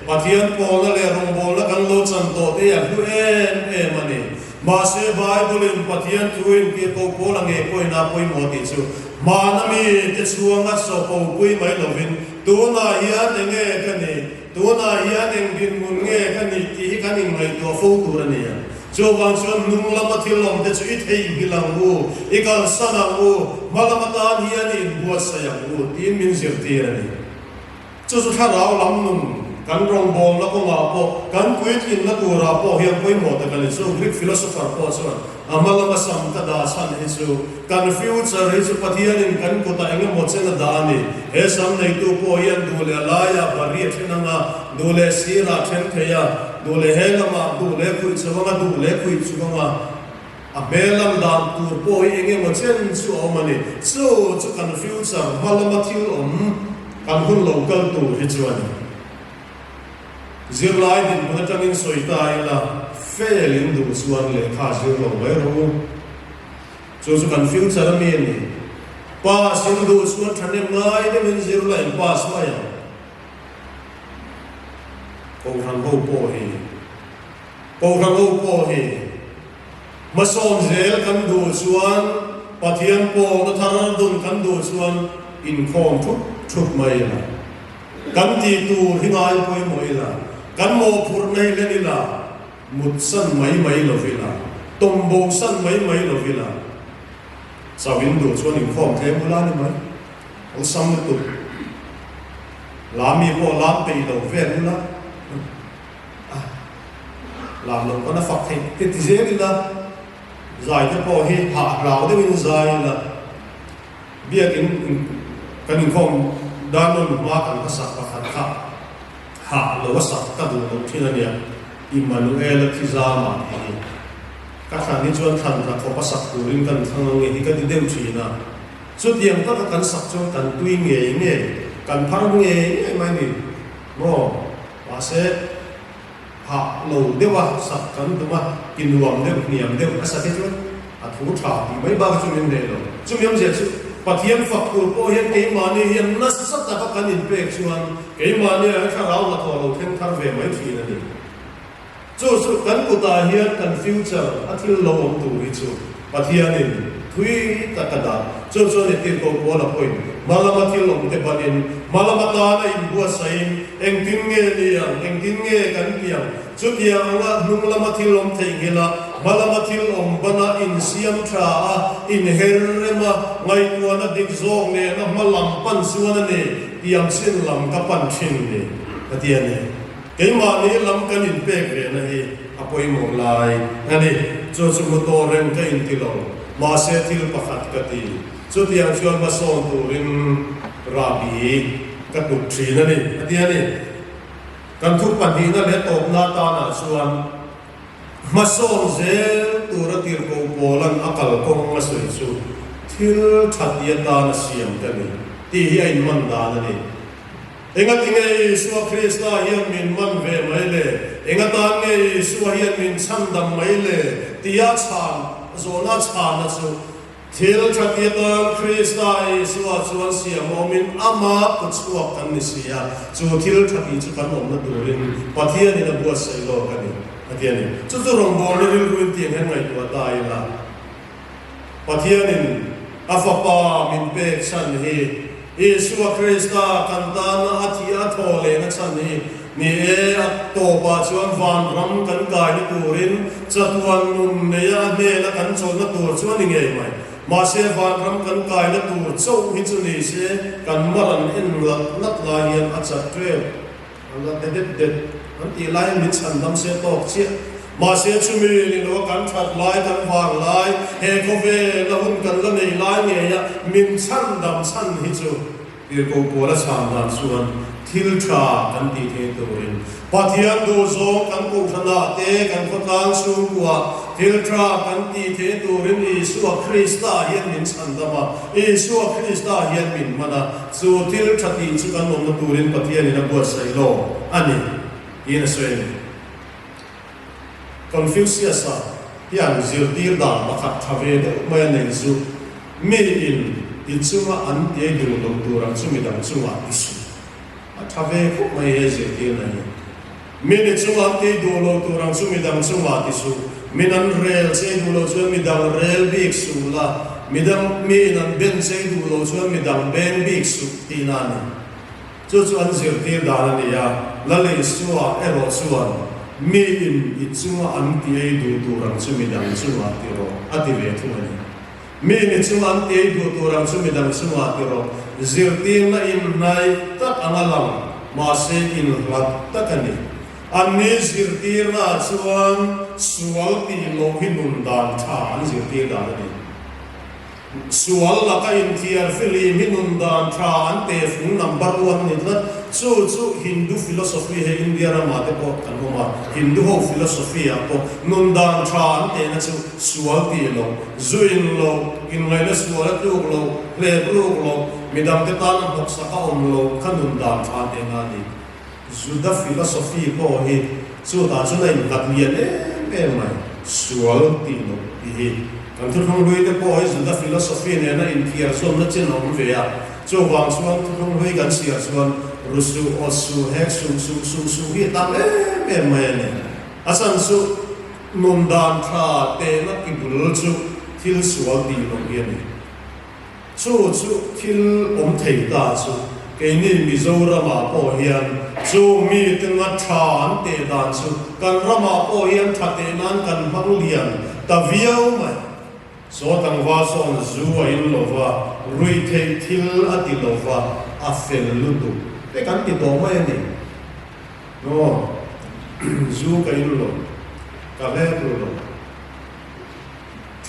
Pathian pawlna leh rawngbawlna kan lo chan tawh te hi a hlu em em a ni. Mahse, Bible-in Pathian thuin tirhkoh pawl a ngei pawhin a pawimawh tih chu hmana mite chhuanga sawhpopui mai lovin tunah hian eng nge ka nih, tunah hian eng dinhmun nge ka nih tih hi kan inngaihtuah fo tur a ni a. Chuvang chuan hnung lama thil awmte chu i theihnghilh ang u, i kalsan ang u, hma lam atan hian i inbuatsaih ang u tiin min zirtir a ni. Chu chu thlarau lam nun kan rawngbawlna kawngah pawh, kan puitlinna turah pawh hian pawimawh tak a ni. Chu Greek philosopher pawh chuan a hma lama sam ka dah chhan hi chu kan future hi chu Pathianin kan kutah eng emaw chen a dah a ni. He sam neitu pawh hian duh leh a laiah bari a then ang a, duh leh sirah a then thei a, duh leh he lamah duh leh khuih chho ang a, duh leh khuih chhuk ang a. A hmel lam dan tur pawh hi eng emaw chen chu a awm a ni. Chu chu kan future hma lama thil awm kan hun lo kal tur hi chu a ni. Zirlai dinhmun atangin sawi ta ila, fail in duh chuan lehkha zir lo mai rawh u. Chu chu kan future a mi a ni. Pass in duh chuan thahnem ngai deuhin zirlai in pass mai ang. Kohhran ho pawh hi Kohhran ho pawh hi hmasawn zel kan duh chuan Pathian pawlna thar dun kan duh chuan inkhawm thup thup mai ila. Kan tih tur hi ngai pawimawh ila, kan mawhphurhna hi hlen ila, mutsan mai mai lo ila, tawmbosan mai mai lo ila, chau in duh chuan inkhawm tlem ula ni mai. Awlsam lutuk. Lami pawh lam peih lo vel ula. A lam loh pawn a fak theih te ti zel ila, zai te pawh hi hah hlau deuhin zai ila, biakin kan inkhawm darnawn hma kan hla sak pakhat kha hah lo a sak ka duh loh thin a nia, Immanuel-a thi zama tih hi ka thlan hi chuan thlan tla khawp a sak turin kan thlang ange hi ka ti deuh thin a, chutiang taka kan sak chuan kan tui ngei ngei, kan phar ngei ngei mai ni maw? Mahse, hah lo deuha sak kan tum a, ti nuam deuh, hniam deuh a sa te chuan a thu tha tih mai bak chu min nei lo. Chumi awmzia chu Pathian fak tur pawh hian keimahni hian nasa taka kan inpek chuan keimahni ah hian thlarau hnathawh lo thleng thar ve mai thin a ni. Chu chu kan kutah hian kan future a thil lo awm tur hi chu Pathianin thui tak a dah. Chu chuan i tirhkoh pawl a pawhin hma lama thil awm te banin, hma lama tana inbuatsaihin engtin nge ni ang, engtin nge kan ti ang? Chutiang anga hnung lama thil awm theihnghilh a, hma lama thil awm bana insiam tha a, inher rem a, ngaihtuahna dik zawk nena hma lam pan chuan a ni, tiang chin lam ka pan thin ni, ka ti a ni. Keimahni lam kan inpek ve na hi a pawimawh lai a ni. Chu chu hmu tawh reng ka inti lo. Mahse thil pakhat ka ti. Chutiang chuan hmasawn turin rahbi. ka tuk thin a ni, a ti a ni. Kan thu pahnihna leh tawpna atanah chuan hmasawn zel tura tirhkoh Paula'n a kalkawng a sawi chu thil tha ti atana siam ka ni tih hi a inman dan a ni. Engati nge Isua Krista hian min man ve mai le? Engatan nge Isua hian min chhandam mai le? tia chhan zawhna chhanna chu thil tha ti atan Krista Isua chuan siam awmin ama kut chhuak kan ni si a, chu thil tha tih chu kan awmna turin Pathianin a buatsaih lawk a ni, a ti a ni. Chu chu rawngbawlna rilruin tiang hian ngaihtuah ta ila. Pathianin a Fapa min pek chhan hi Isua Krista kan tana a thih a thaw lehna chhan hi ni e. A tawpah chuan vanram kan kaina turin chatuan nun neia a hnena kan chawlhna tur chu a ni ngei mai. Mahse vanram kan kaina tur chauh hi chu ni se kan mar an en ngat ngat lai hian a chat ṭep. An la de det det an tih laiin min chhan dam se tawk chiah. Mahse chumi ni lo a kan that lai, kan vang lai, he khawvel a hun kan la nei lai ngei a min chhan dam chhan hi chu tirhkoh pawl a chhan dan chuan thil tha kan tih thei turin Pathian duhzawng kan kohhranah te kan khawtlang chhungkuah thil tha kan tih thei turin Isua Krista hian min chhan dam a, Isua Krista hian min man a. Chu thil tha tih chu kan awmna turin Pathianin a buatsaih lo a ni, tiin a sawi a ni. Confucius-a hian zirtir dan pakhat tha ve deuh mai a nei chu, Miin i chunga an tiai duh lo tur ang chu midang chungah i suh. A tha ve khawp mai he zirtirna hi. Min i chunga an tiai duh lo tur ang chu midang chungah ti suh. Min an rel chei duh lo chuan midang rel bik suh la, midang miin an ben chei duh lo chuan midang beng bik suh tihna a ni. Chu chu an zirtir dan a ni a, Lal Isua erawh chuan miin i chunga an tiai duh tur ang chu midang chungah ti rawh a ti ve thung a ni. Mi ni chunga an tiai duh tur ang chu midang chungah ti rawh. Zirtirna inhnai tak anga lang, mahse inhlat tak a ni. Anni zirtirnaah chuan sual tih loh hi nun dan tha an zirtir dan a ni. Sual laka inthiar filim hi nun dan tha an tehfung number one ni tlat. Chu chu Hindu philosophy he India ramah te pawh kan awm a, Hindu ho philosophy ah pawh nun dan tha an tehna chu sual tih loh. Zu in lo, inngaihna sual a tluk lo, hlep ruk lo, midangte tan a hnawksak a awm lo kha nun dan tha tehna a ni. Juda philosophy pawh hi chutah chuan a innghat lian em em mai, sual tih loh tih hi. Kan thuthlung hlui te pawh hi Juda philosophy nena inthiar zawnna chin a awm ve a, chuvang chuan thuthlung hlui kan chhiar chuan ru suh, awt suh, hek suh, suh suh suh hi a tam em em mai a ni. A chhan chu. Nun dan tha tehna ki bul chu thil sual tih loh hi a ni. Chu chu thil awm thei ta chu keini Mizoramah pawh hian chu mite nga tha an teh dan chu kan ramah pawh hian tha teh nan kan hmang lian ta viau mai. Saw tlangval sawn zu a in lo va, ruih theih thil a ti lo va, a fel lutuk te kan ti tawh mai a ni. Aw, zu ka in lo, ka hlep lo lo.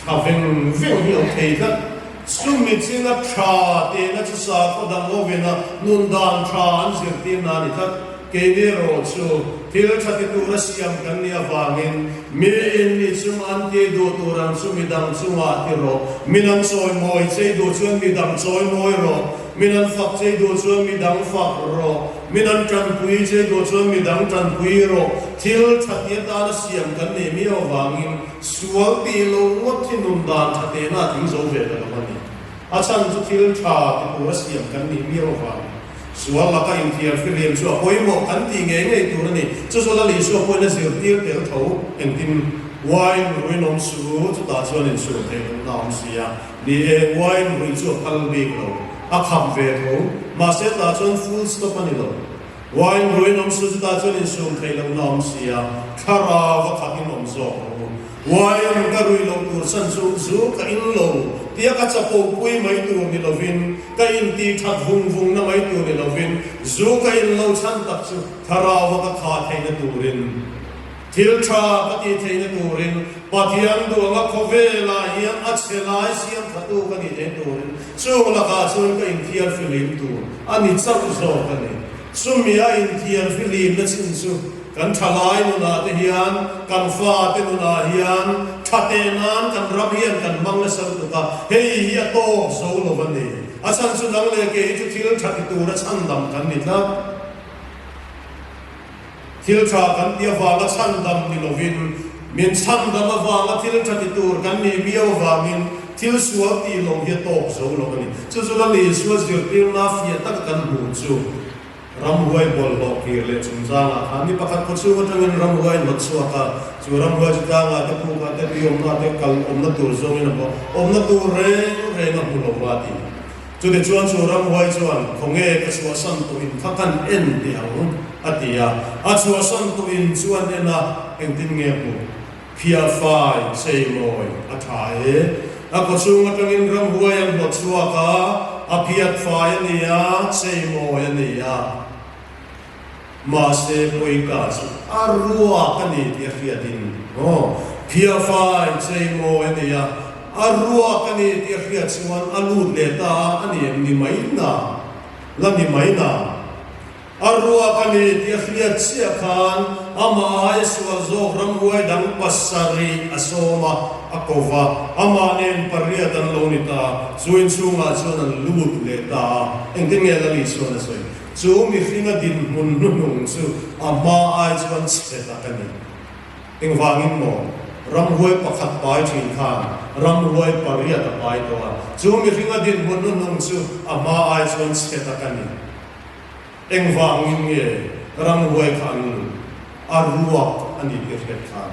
Tha veng veng hi awm thei tlat. Chumi chinga tha tehna chu sakhaw dang hovina nun dan tha an zirtir na a ni tlat. Keini erawh chu thil tha ti tura siam kan nih avangin miin mi chung an ti duh tur ang chu midang chungah ti rawh. Min an chawimawi chei duh chuan midang chawimawi rawh. Min an fak chei duh chuan midang fak rawh. Min an tanpui che duh chuan midang tanpui rawh. Thil tha ti atana siam kan nei miau avangin sual tih lo ngawt hi nun dan tha tehna a tling zo ve ta lo a ni. A chhan chu thil tha ti tura siam kan nih miau avangin sual laka inthiar fihlim chu a pawimawh kan tih ngei ngei tur a ni. Chu chu Lal Isua pawhin a zirtir tel tho engtin wine ruinawm su chutah chuan insur theih lohna a awm si a. Ni e, wine ruih chu a phal bik lo, a khap ve tho. Mahse tah chuan full stop a ni lo. Wine ruiin awm su chutah chuan insum theih lohna a awm si a, thlarau a khatin awm zawk ang u. Wine ka ruih loh tur chhan chu zu ka in lo tia ka chapo pui mai tur ni lovin, ka intih that vung vungna mai tur ni lovin, zu ka in lo chhan tak chu thlarau a ka khah theihna turin. Thil tha ka tih theihna turin Pathian duanga khawvelah hian a chhe lai siam thatu ka nih theih turin chung lakah chuan ka inthiar fihlim tur a ni chauh zawk a ni. Chumi a inthiar fihlimna chin chu kan thalai nunah te hian, kan fate nunah hian tha teh nan kan ram hian kan hmang nasa lutuk a, hei hi a tawk zo lo a ni. A chhan chu nang leh kei hi chu thil tha ti tura chhandam kan ni tlat. Thil tha kan ti avanga chhandam ni lovin, min chhandam avanga thil tha ti tur kan nih miau avangin thil sual tih lo hi a tawk zo lo a ni. Chu chu Lal Isua zirtirna fiah taka kan hmuh chu ramhuai bawlhhlawh kir leh chungchangah khan mi pakhat khawchhung atangin ramhuai hnawt chhuak a, chu ramhuai chu tlangah te pukah te tui awmna te kal awmna tur zawngin a hmu a, awmna tur reng reng a hmu lo va a ti. Chutichuan chu ramhuai chuan, Khawnge ka chhuahsan tawh in kha kan en teh ang, a ti a. A chhuahsan tawh in chu an en a, engtin nge hmuh? Phiah fai, cheimawi, a tha e. A kawchhung atangin ramhuai an hlawt chhuak a, a phiat fai a ni a, cheimawi a ni a. Mahse pawika chu a ruak a ni tih a hriatin, aw, phiahfai cheimawi a ni a, a ruak a ni tih a hriat chuan a lut leh ta a, a ni em ni mai na? La ni mai na? A ruak a ni tih a hriat chiah khan amah aia sual zawk ramhuai dang pasarih a sawm a, a ko va, amah nen pariat an lo ni ta, chu inchhungah chuan an lut leh ta a, engtin nge Lali chuan a sawi? Chu mihringa dinhmun hnuhnung chu a hma ai chuan chhe tak a ni. Engvangin maw? Ramhuai pakhat pai thin khan ramhuai pariat a pai tawh a, chu mihringa dinhmun hnuhnung chu a hma ai chuan chhe tak a ni. Engvangin nge ramhuai kha an luh? A ruak a ni tih hriat khan.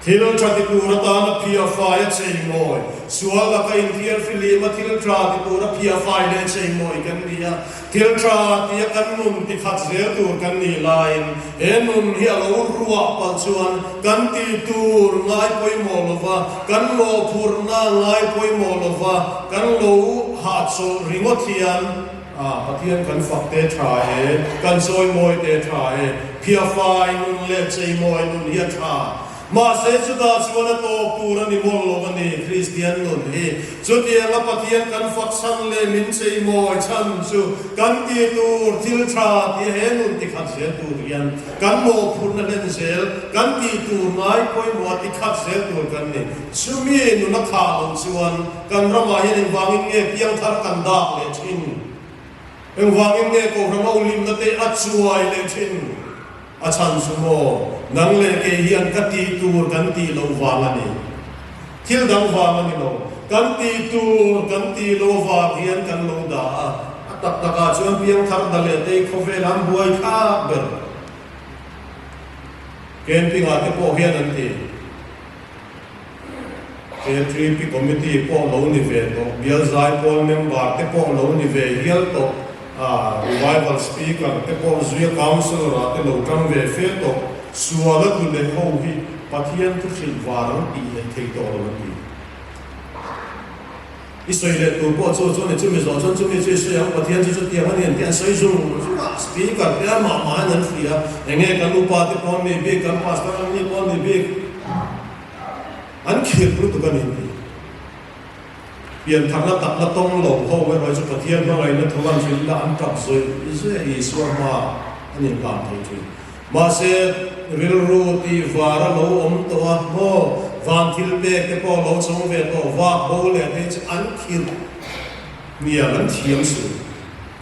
Thil tha ti tur atana phiah fai a cheimawi, sual laka inthiar fihlim a thil tha ti tura phiah fai leh cheimawi kan ni a, thil tha tia kan nun ti khat zel tur kan nih laiin he nun hi a lo ruah palh chuan kan tih tur ngai pawimawh lova, kan mawhphurhna ngai pawimawh lova, kan lo hahchawlh ringawt hian Pathian kan fak te tha e, kan chawimawi te tha e, phiafai nun leh cheimawi nun hi a tha. Mahse chutah chuan a tawp tur a ni mawlh lo a ni, Kristian nun hi. Chutianga Pathian kan fak chhan leh min cheimawi chhan chu kan tih tur thil tha tia he nun tikhat zel tur hian kan mawhphurhna hlen zel, kan tih tur ngai pawimawh a tikhat zel tur kan ni. Chumi nun a khah loh chuan Kan ramah hian engvangin nge piangthar kan dak leh thin? Engvangin nge Kohhran ho hlimna te a chuai leh thin? A chhan chu maw, nang leh kei hian ka tih tur kan tih loh vang a ni. Thil dang vang a ni lo. Kan tih tur kan tih loh vang hian kan lo dah a. A tak takah chuan piangthar da leh tei khawvel an buai thlak ber. Camping-ah te pawh hian an ti. KTP Committee pawh lo ni ve tawh, Bial Zaipawl member te pawh lo ni ve hial tawh, Revival Speaker te pawh zuia Councillor ah te lo tang ve fe tawh, sual a tu leh ho hi Pathian thu hrilh var an tih leh thei tawh lo an ti. I sawi leh tur pawh chu chuan i chumi zawh chuan chumi chu i sawi ang, Pathian chu chutiang a ni an tih an sawi zung zung a, Speaker te a mah mahin an hria, enge kan upa te pawh an ni bik, kan Pastor an ni pawh an ni bik, an khirh lutuk a ni tih. Piantharna takna tawng lo ho erawh chu Pathian hmangaihna thu an hrilh la an tap zawih zawih a, Isua hmaah an inhlan thei thin. Mahse, rilru tih var a lo awm tawh a, maw, van thil pek te pawh a lo chawng ve tawh, vak bo leh phei chu an khirh hniam, an thiam suh.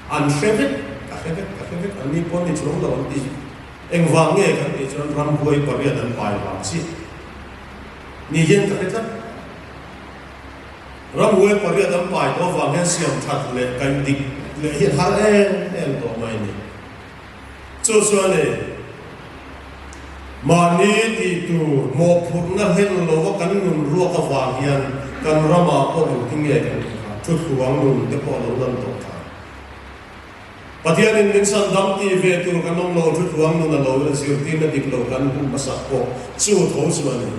An hre vek, ka hre vek, ka hre vek, an ni pawh ni chuang lo an ti. Engvang nge kan tih chuan ramhuai pariat an pai vang chiah ni hian ka hre tlat. Ramhuai pariat an pai tawh avang hian siam that leh kaih dik leh hi a har em em tawh mai a ni. Chu chuan e, mahni tih tur mawhphurhna hlen lova kan nun ruak avang hian kan ramah pawh engtin nge kan tih kha thuthuang nun te pawh a lo lan tawh kha. Pathianin min chhan dam tih ve tur kan awm lo, thuthuang nun a lo zirtirna dik lo kan hmuh hmasak pawh chu tho chu a ni.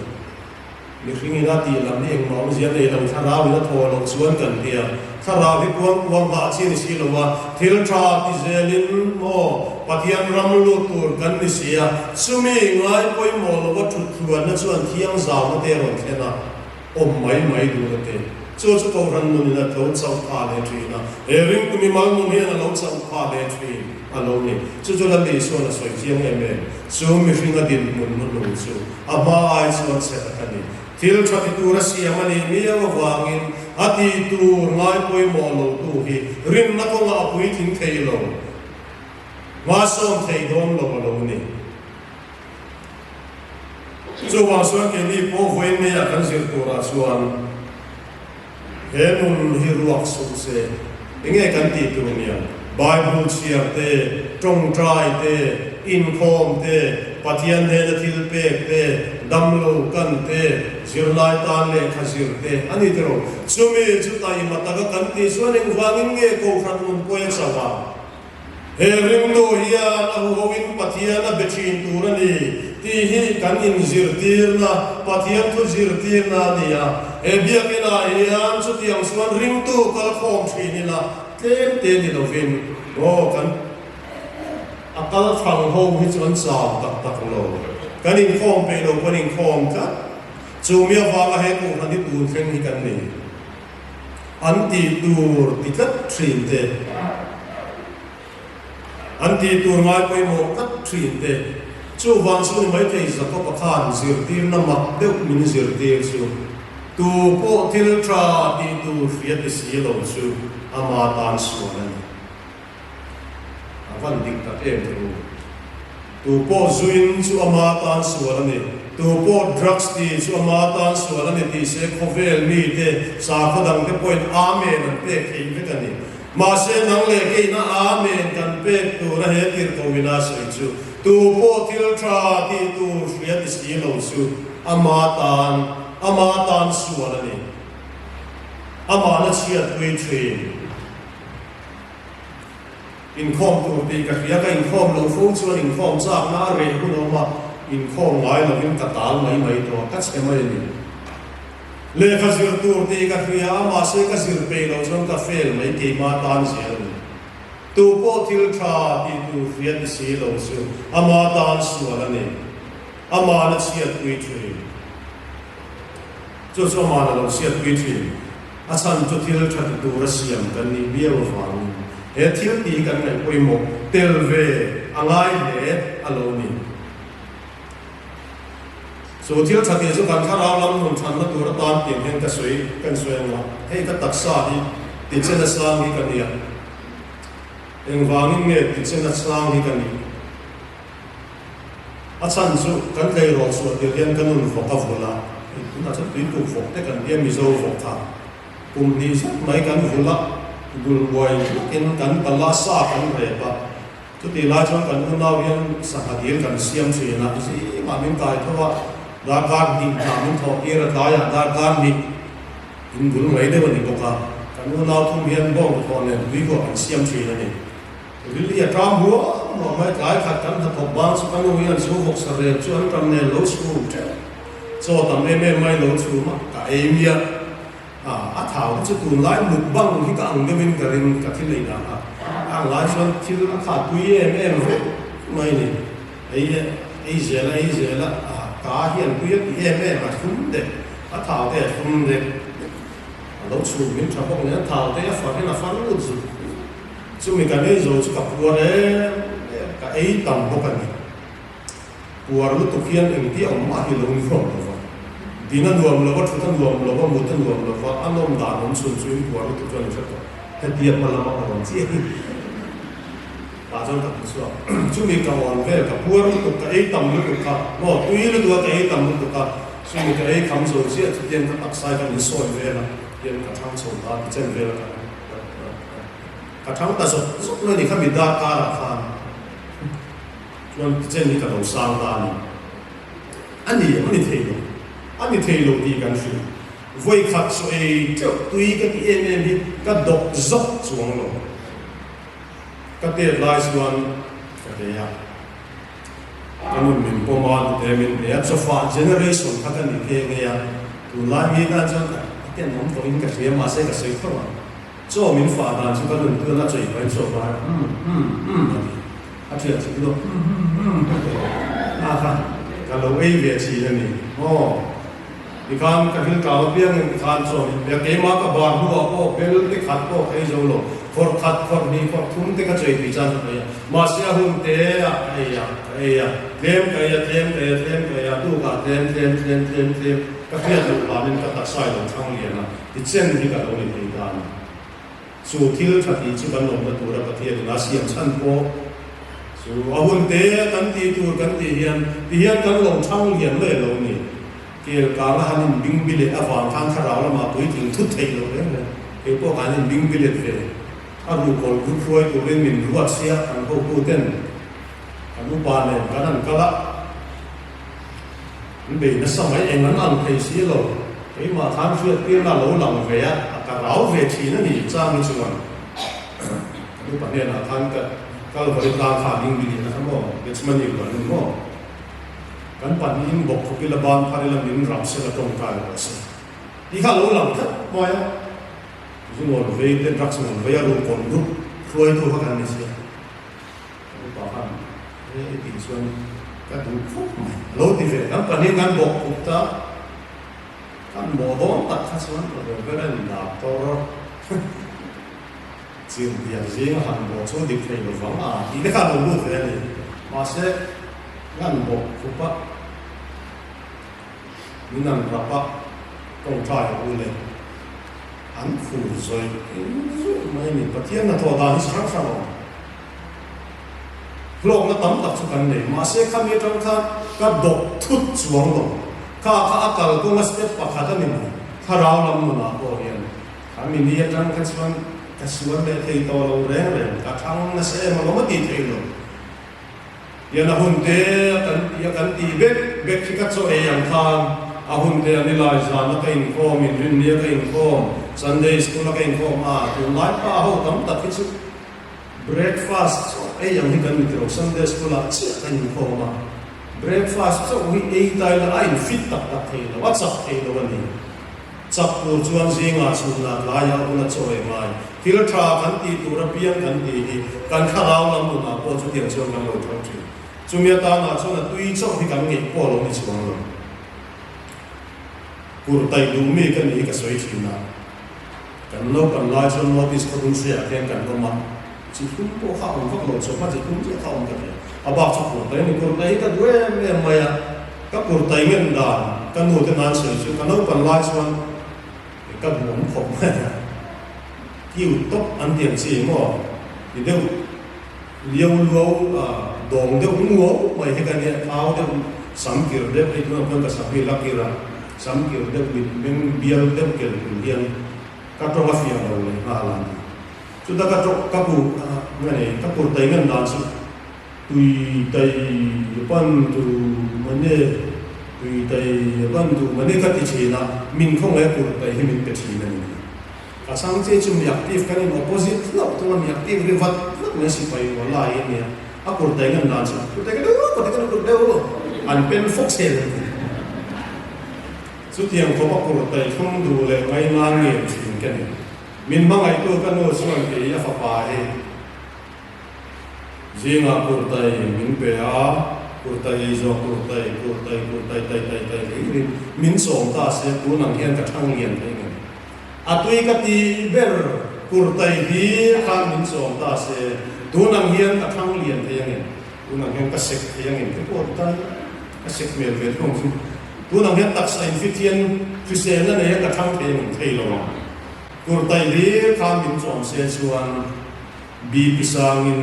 Mihring ina tih lam hi engmah awmzia nei lo, thlarau in a thaw loh chuan kan ti a. Thlarau hi kuang kuang nghah chi a ni si lo a, thil tha ti zelin maw Pathian ram lut tur kan ni si a, chumi ngai pawimawh lova thut thluanna chuan thiang zauna te a rawn thlen a, awm mai mai duhna te. Chu chu Kohhran nun in a tlo chauh pha leh thin a, he ringtu mimal nun hian a lo chauh pha leh thin a lo ni. Chu chu Lal Isua'n a sawi chiang em em, chu mihringa dinhmun hnuhnung chu a hma ai chuan chhe tak a ni. Thil tha ti tur a siam a nih miau avangin a ti tur ngai pawimawh lo tu hi rinna kawngah a puitling thei lo, hmasawm thei dawn lo a lo ni. Chuvang chuan keini pawh vawiin meiah kan zir turah chuan he nun hi ruak suh se. Enge kan tih tur nia? Bible chhiar te, tawngtai te, inkhawm te, Pathian hnena thil pek te, damlo kan te, zirlai tan lehkha zir te a ni tiraw? Chumi chu taima taka kan tih chuan engvangin nge Kohhran nun pawi a chauh a? He ringtu hian a huhoin Pathian a be thin tur a ni tih hi kan inzirtirna, Pathian thu zirtirna a ni a. He biakinah hian chutiang chuan ringtu kal khawm thin ila tlem te ni lovin aw kan a kal thlang ho hi chu an chau tak tak lo. Kan inkhawm peih lo kan inkhawm tlat. Chu mi avanga he Kohhran hi tun thleng hi kan ni. An tih tur ti tlat thin te, an tih tur ngai pawimawh tlat thin te, chuvang chu ni maithei Jakob-a khan zirtirna mak deuh min zirtir chu, Tu pawh thil tha tih tur hria ti si lo chu ama tan sual a ni. A van dik tak em teh u. Tu pawh zuin chu ama tan sual a ni. Tu pawh drugs ti chu ama tan sual a ni tih se khawvel mite sakhaw dangte pawhin Amen an pek theih vek a ni. Mahse nang leh keina Amen kan pek tura he tirhkohina sawi chu tu pawh thil tha tih tur hria ti si lo chu ama tan ama tan sual a ni. Amahna chhiatpui thin. Inkhawm tur tih ka hria, ka inkhawm loh fo chuan inkhawm chakna a reh hun a awm a, inkhawm ngai lovin ka tal mai mai tawh a, ka chhe mai a ni. Lehkha zir tur tih ka hria a, mahse ka zir peih loh chuan ka fail mai keimah tan zel a ni. Tu pawh thil tha tih tur hria ti si lo chu ama tan sual a ni. Aman a chhiatpui thin. Chu chu aman a lo chhiatpui thin. A chhan chu thil tha ti tura siam kan nih viau avangin he thil tih hi kan ngaih pawimawh tel ve a ngai hle a lo ni. Chu thil tha tih chu kan thlarau lam nun thanna tur atan tiang hian ka sawi kan sawi ang a, hei ka taksa hi tichena sang hi ka nia. Engvangin nge tichena sang hi ka nih? A chhan chu kan tleirawl chhuah tir hian ka nun vawk a vul a, hei tunah chuan tuituk vawk te kan tia Mizo vawk kha kum hnih zet mai kan vul a, gul buai takin kan pala sa kan rep a, chutih lai chuan kan unau hian sangha dil kan siam thin a, zingah min kai tho a, darkar hnih hna min thawh tir a, tlaiah darkar hnih in bul mai deuh a ni bawk a, kan unau thum hian bawng thawh nen tuihuah kan siam thin a ni. Rilli a ṭam huam huam mai, tlai khat kan hnathawk bang chu ka nu hian chu vawksa rel chu an ṭam nen lo chhum ṭeuh, chaw tam em em mai lo chhum a, ka ei miah a, a thau te chu tunlai mukbang hi ka ang deuhin ka ring, ka thil ei dah a, a ang lai chuan thil a kha tui em em vek mai ni, ei ei zel a ei zel a, ka hian tui a ti em em a thlum deuh, a thau te a thlum deuh, a lo chhum min ṭha bawk nen a thau te a far in a far lut zut. Chumi kan ei zo chu ka puar em em, ka ei tam bawk a ni. Puar lutuk hian engtia awm mah hi lo ni nuam lo va. Din a nuam lo va, thut a nuam lo va, mut a nuam lo va, a nawm dan awm chhun chu in puar lutuk chuan in hre tawh. Hetia hma lama ka rawn chiah hi tah chuan ka hmu chhuak. Chumi ka awn vel, ka puar lutuk, ka ei tam lutuk kha, maw tui lutuk a ka ei tam lutuk a, chumi ka ei kham zo chiah chu tiang ka taksa hi ka min sawi vel a, tiang ka thang chho ta ti chen vel a ka. Ka thang ta zawk zawk mai ni kha mi dar karah khan chuan chen hi ka lo sang ta a ni. A ni em? A ni thei lo. A ni thei lo tih kan hrilh. Vawi khat chaw ei teuh tui ka ti em em hi ka dawk zawk chuang lo. Ka tet lai chuan ka hle a. Ka nun min pawm a, nute min hle a. Chawfah generation kha ka ni nghe nghe a. Tunlai mi tan chuan a tenawm tawhin ka hria mahse ka sawi tho ang. Chaw min fah dan chu ka nun tuan a chawi pahin chaw var umm umm umm a ti. A thian chu dawt umm umm umm a ti. A kha ka lo ei ve thin a ni maw? Tikhan ka thil kau apiangin tikhan chaw min pe a, keimah ka bar hnuah pawh bel te khat pawh ka ei zo lo, khawrh khat, khawrh hnih, khawrh thum te ka chawi tui chan ka ei a, mahse a hun te ah ka ei a, ka ei a, tlem ka ei a, tlem ka ei a, tlem ka ei a, tukah tlem, tlem, tlem, tlem, tlem, ka hriat loh vanin ka taksa i lo thang lian a, tichen hi ka lo ni thei ta a ni. Chu thil tha tih chu kan lawmna tura Pathianin a siam chhan pawh chu a hun te a kan tih tur kan tih hian ti hian kan lo thang lian mai a lo ni. Kel kang a han inbing bilet avang khan thlarau lamah puitling thut theih loh reng reng. Kei pawh kan inbing bilet ve. A ruhkawl group hruai turin min ruat sia kan hotu ten kan upa nen kan han kal a. An bei nasa mai eng an ang thei si lo. Keimah khan hriattirna a lo lang ve a, a ka rau ve thin a ni chang hi chuan kan upa hnenah khan ka Kalvari tlang kha a ding bik leh kha maw, Gethsemane huan a ni maw? Kan pahnihin bawk khawp ila ban phar ila min rap sela tawngtai rawh se tih kha a lo lang tlat mai a. Zu ngawn vei te drugs ngawn vei a ruhkawn group hruaitu kha kan ni sia. Ka upa khan he i tih chuan ka duh khawp mai. A lo ti ve. Kan pahnih kan bawk khup ta. Kan mawh dawn tak kha chuan Reverend Doctor Chirhbiak zinga han bawh chu dik thei lo vang a tih te kha a lo lut ve a ni. Mahse, kan bawk khup a, min an rap a, tawngtai a u le. An khur zawih zawih mai a ni. Pathian hnathawh dan hi chi hrang hrang a awm. Hlawkna tam tak chu kan nei. Mahse khami atang khan ka dawk thut chuang lo. Kha kha a kalkawnga step pakhat a ni mai. Thlarau lam nunah pawh hian khami ni atang kha chuan ka sual leh thei tawh lo reng reng. Ka thang nasa em alawm a tih theih lo. Hian a hun te a kan tih a kan tih bek bek khi ka chaw ei ang khan a hun te a ni lai zan a ka inkhawm, inrinni a ka inkhawm, Sunday school a ka inkhawm a, tunlai pa ho tam tak hi chu Breakfast chauh ei ang hi kan ni tiro, Sunday school ah chiah kan inkhawm a, breakfast chauh hi ei ta ila a in fit tak tak thei lo, a chak thei lo a ni. Chak tur chuan zingah chhunah tlaiah hun a chaw ei ngai. Thil tha kan tih tur apiang kan tih hi kan thlarau lam nunah pawh chutiang chuan kan lo thang thin. Chumi atanah chuan a tui chauh hi kan ngeih pawh a lo ni chuang lo. Kurtaih duh mi ka nih hi ka sawi thin a. Kan naupan lai chuan notice khaw dum hriah khian kan awm a, chi hlum pawh kha a awm vak lo, chawhma chi hlum chiah kha a awm ka tia. A bak chu kurtai a ni, kurtai hi ka duh em em mai a, ka kurtai ngen dan ka nu te nan sawi chu ka naupan lai chuan ka duh awm khawp mai a, kiu tawp an ti ang chi maw ti deuh liau luau dawng deuh nguau mai hi ka nia, thau deuh sam kir deuh hei tunah khuan ka sam hi la kir a. Sam kir deuh mit meng bial deuh kel tur hian ka tawng a fiah lo leh nghal a ni. Chuta ka tawng ka kur nge nei ka kur tai ngan dan chu tui tai pan tu mane tui tai pan tu mane ka ti thin a, min khawngaih a kur tai hi min pe thin a ni. Ka chhang che chu mi active kan in opposite hlauh thung a, mi active ri vat vat mai sipai rual lai a nia, a kur tai ngan dan chu kur tai ka deuh kur tai ka deuh deuh an pen fawk chhe lo ni. Chutiang khawp a kur tai thlum duh leh ngai nan ngen thin ka ni. Min hmangaihtu ka nu chuan kei a fapa hi zingah kur tai min pe a, kur tai ei zawk kur tai kur tai kur tai tai tai tai hlir in min chawm ta se tun ang hian ka thang lian thei ngei. A tui ka ti ber kurtai hi khan min chawm ta se, tun ang hian ka thang lian thei angem, tun ang hian ka sek thei angem te pawh ti ta ila, ka sek hmel ve thung chu. Tun ang hian taksa infit hian hriselna nei a ka thang thei angem thei lo ang. Kurtai hi khan min chawm se chuan BP sangin,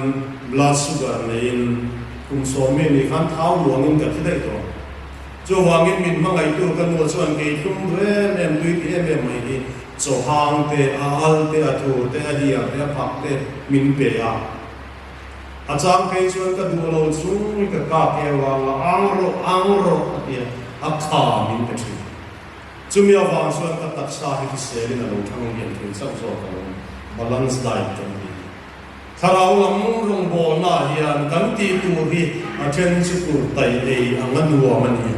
blood sugar neiin, kum sawmmi nih khan thau luangin ka thi daih tawh. Chuvangin min hmangaihtu ka nu chuan kei thlum duh em em, tui ti em em mai hi chaw hang te, a al te, a thur te, a hiar te, a phak te min pe a. A chang phei chuan ka duh lo chung i ka kak e vang a, ang rawh, ang rawh a ti a, a kha min pe thin. Chumi avang chuan ka taksa hi hriselin a lo thang lian thei chauh zawk a lo, balance diet kan ti hi. Thlarau lam rawngbawlnaah hian kan tih tur hi a then chu kur tai ei ang a nuam a ni.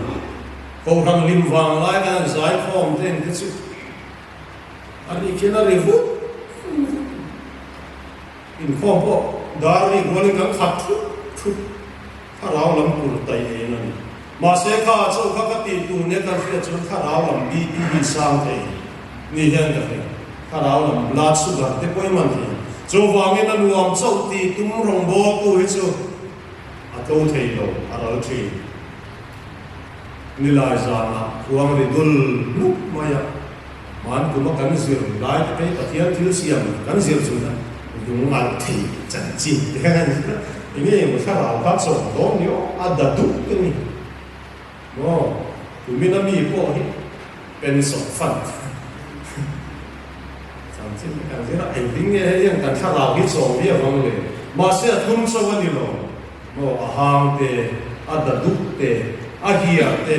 Kohhran hlim vang lai kan han zai khawm te engte chu a nih khian a ri vut vut. Inkhawm pawh dar rik rualin kan khat thut thut. Thlarau lam tur taih ein a ni. Mahse kha chu kha ka tih tur nia kan hriat chuan thlarau lam BP hi sang thei ni hian ka hria. Thlarau lam blood sugar te pawh i man thei. Chuvangin a nuam chauh tih tum rawngbawltu hi chu a tlo thei lo, a ral thin. Nilai zanah khuang ri dul hmuk mai a, hman kuma kan zir lai te phei Pathian thil siam kan zir chu na lung alh thei chanchin te kha kan zir a, enge emaw thlarau kha chawm dawn ni aw, a da dup te ni maw, kumin a mi pawh hi pension fund chanchin te kan zir a, engtin nge hei hian kan thlarau hi chawm hi avang le, mahse a thum chauh a ni lo. Maw a hang te, a da dup te, a hiar te,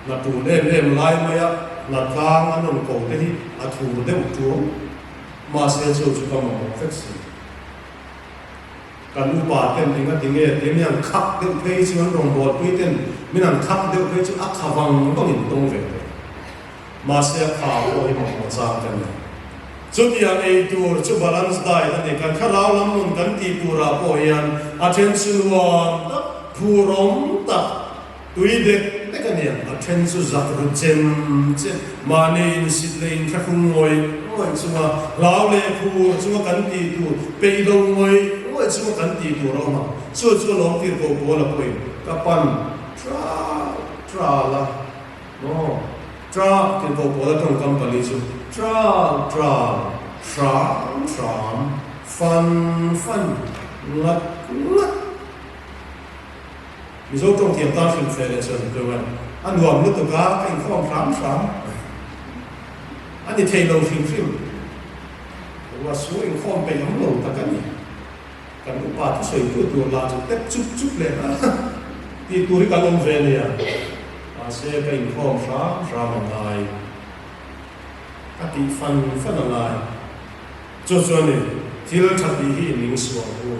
hna tul em em lai maia hna tlang an rawn ko te hi a thur deuh tuau. Mahse chu chu ka mamawh vek si. Kan upa ten enga ti nge tia min an khak deuh phei chu an rawngbawlpui ten min an khak deuh phei chu a kha vang vang in tawng ve tawh. Mahse a kha pawh hi mamawh chang ka ni. Chutiang ei tur chu balance diet a ni. Kan thlarau lam nun kan tih turah pawh hian a then chu nuam tak, phurawm tak, tui dek dek a ni ang. A then chu zak ru chem chem, mahni insit leh inthlahrung ngawih ngawih chunga hlau leh phur chunga kan tih tur, peih lo ngawih ngawih chunga kan tih tur a awm ang. Chu chu a lawm tir ko pawl a pawhin ka pan tral tral a. Maw? Tra tih pawh pawl a tawngkam pali chu tral tral, hram hram, fan fan, ngat ngat. Mizo tawng thiam tan hrim fe leh chuan chuan a nuam lutuk a, ka inkhawm hram hram. A ni thei lo hrim hrim. Ruah su inkhawm peih awm lo tak a ni. Kan upa thusawi tu tur lah chu tep chup chup leh a tih tur hi kan awm ve nia. Mahse ka inkhawm hram hram a ngai. Ka tih fan fan a ngai. Chu chuan i thil tha tih hi i ning suah u.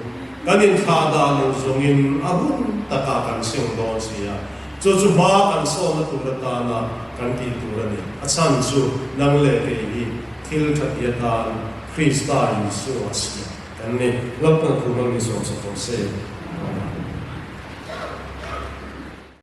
Kan inthlah dah loh zawngin a hun takah kan seng dawn si a. Chu chu hma kan sawmna tur atana kan tih tur a ni. A chhan chu nang leh kei hi thil tha ti atan Krista Isua a siam. Kan ni, Lalpan thu hmang ni sawm sa tawh se. Amen.